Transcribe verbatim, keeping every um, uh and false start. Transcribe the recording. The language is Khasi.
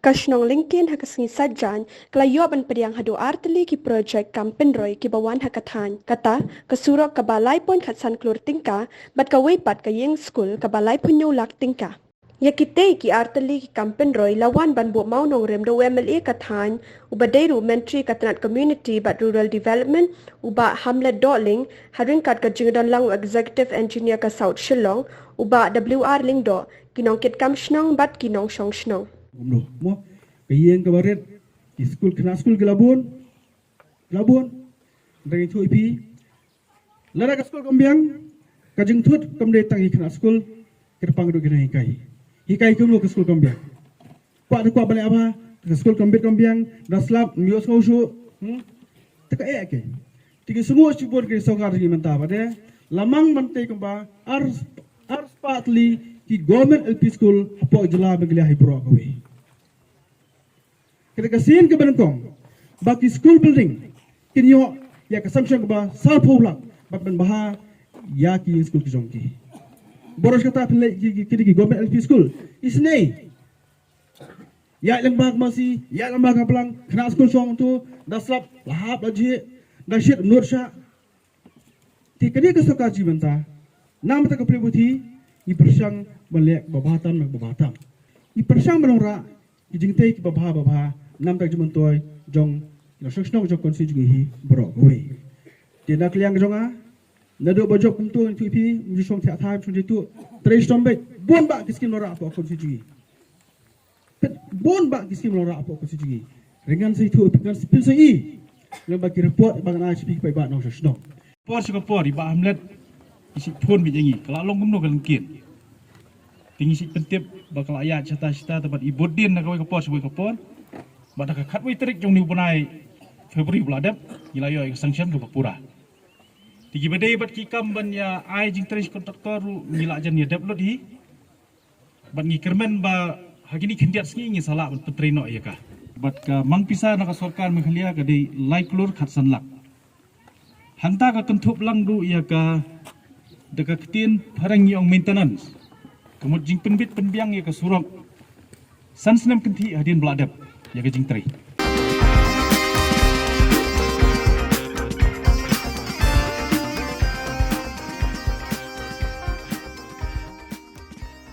Ka shnong Lyngkien ha ka sngi Saitjaiñ ka la ïoh ban pdiang haduh artylli ki projek kam pynroi kiba wan ha ka thaiñ. Kata, ka surok kaba lai point khatsan klur tyngka, bad kawei pat ka ïing skul kaba laiphew hynñiew lak tyngka. Ïa kitei ki artylli ki kam pynroi la wan ban buh mawnongrim da u M L A ka thaiñ, uba dei ruh u Myntri ka tnat Community bad Rural Development, u Bah Hamlet Dohling, ha ryngkat ka jingdon lang u Executive Engineer ka South Shillong, u Bah W R Lyngdoh, ki nongkitkam shnong bad ki nongshong shnong. Kumno, mo, ka ïing kaba rit, ki skul, khynnah skul ki la bun, ki la bun, ngi ïathuh ïa phi. Lada ka skul kam biang, ka jingthut kam dei tang ïa ki khynnah skul, ki kyrpang ruh ki nonghikai. Hikai kumno ka skul kam biang. Kwah te kwah ban leh bha, ka skul kam bit kam biang, da slap, ym ïohsngew shuh, hmm? Te ka eh ke. Te ki sngew shibun ki sorkar jong ngi mynta ba dei, la mang ban tei kumba, ar, ar spah tylli ki government L P school, hapoh jylla Meghalaya hi baroh kawei. Kata ka sien kaba nyngkong, ba ki school building kin ïoh ïa ka sanction kaba sawphew lak, bad ban bha ïa ki skul ki jong ki. Baroh kata pynleit ki, ki, ki, ki government L P school. Isynei. Ïaid lyngba ka masi, ïaid lyngba ka blang, khynnah skul shong tu, da slap, la hap, la jhieh, da shit, nud shah. Te kane ka sorkar jong ngi mynta, namar kata ka pule puthi, ngi pyrshang ban leh ba bha tam, ba bha tam. Ngi pyrshang ban wanrah ki jingtei kiba bha ba bha, namar ka jingmyntoi jong ki nongshong shnong jong ka constituency jong ngi hi baroh kawei. Te na ka liang jong nga, naduh ba jop kumto ngi ïathuh ïa phi, ym ju shong thiah thaiñ, ym ju shong jaitu, trei shitom beit, bun bah ki skim wanrah hapoh ka constituency jong ngi. Bun bah ki skim wanrah hapoh ka constituency jong ngi. Hynrei ngan sa ïathuh, ngan sa pynshai ïa phi lyngba ki report ba ngan ai sha phi ki paidbah nongshong shnong. Por sha ka por, i Bah Hamlet i sa phone beit ïa ngi, ka la long kumno ka Lyngkien. Te ngi sa pyntip ba ka la ïaid shata shata, te bad i bud dien na kawei ka por sha kawei ka por. Bad ha ka khatwei tarik jong une u bnai February ba la dep, ngi la ïoh ïa ka sanction kaba pura. Te kiba dei bad ki kam ban ïa ai jingtrei sha ki contractor ruh ngi la jan ïa dep lut hi. Bad ngi kyrmen ba ha kine khyndiat sngi ngin sa lah ban pyntrei noh ïa ka. Bad ka mang pisa na ka sorkar Meghalaya ka dei lai klur khatsan lak. Hangta ka kynthup lang ruh ïa ka, da ka ktien phareng ngi ong maintenance. Ka mut jingpynbit pynbiang ïa ka surok san snem kynthih hadien ba la dep ïa ka jingtrei.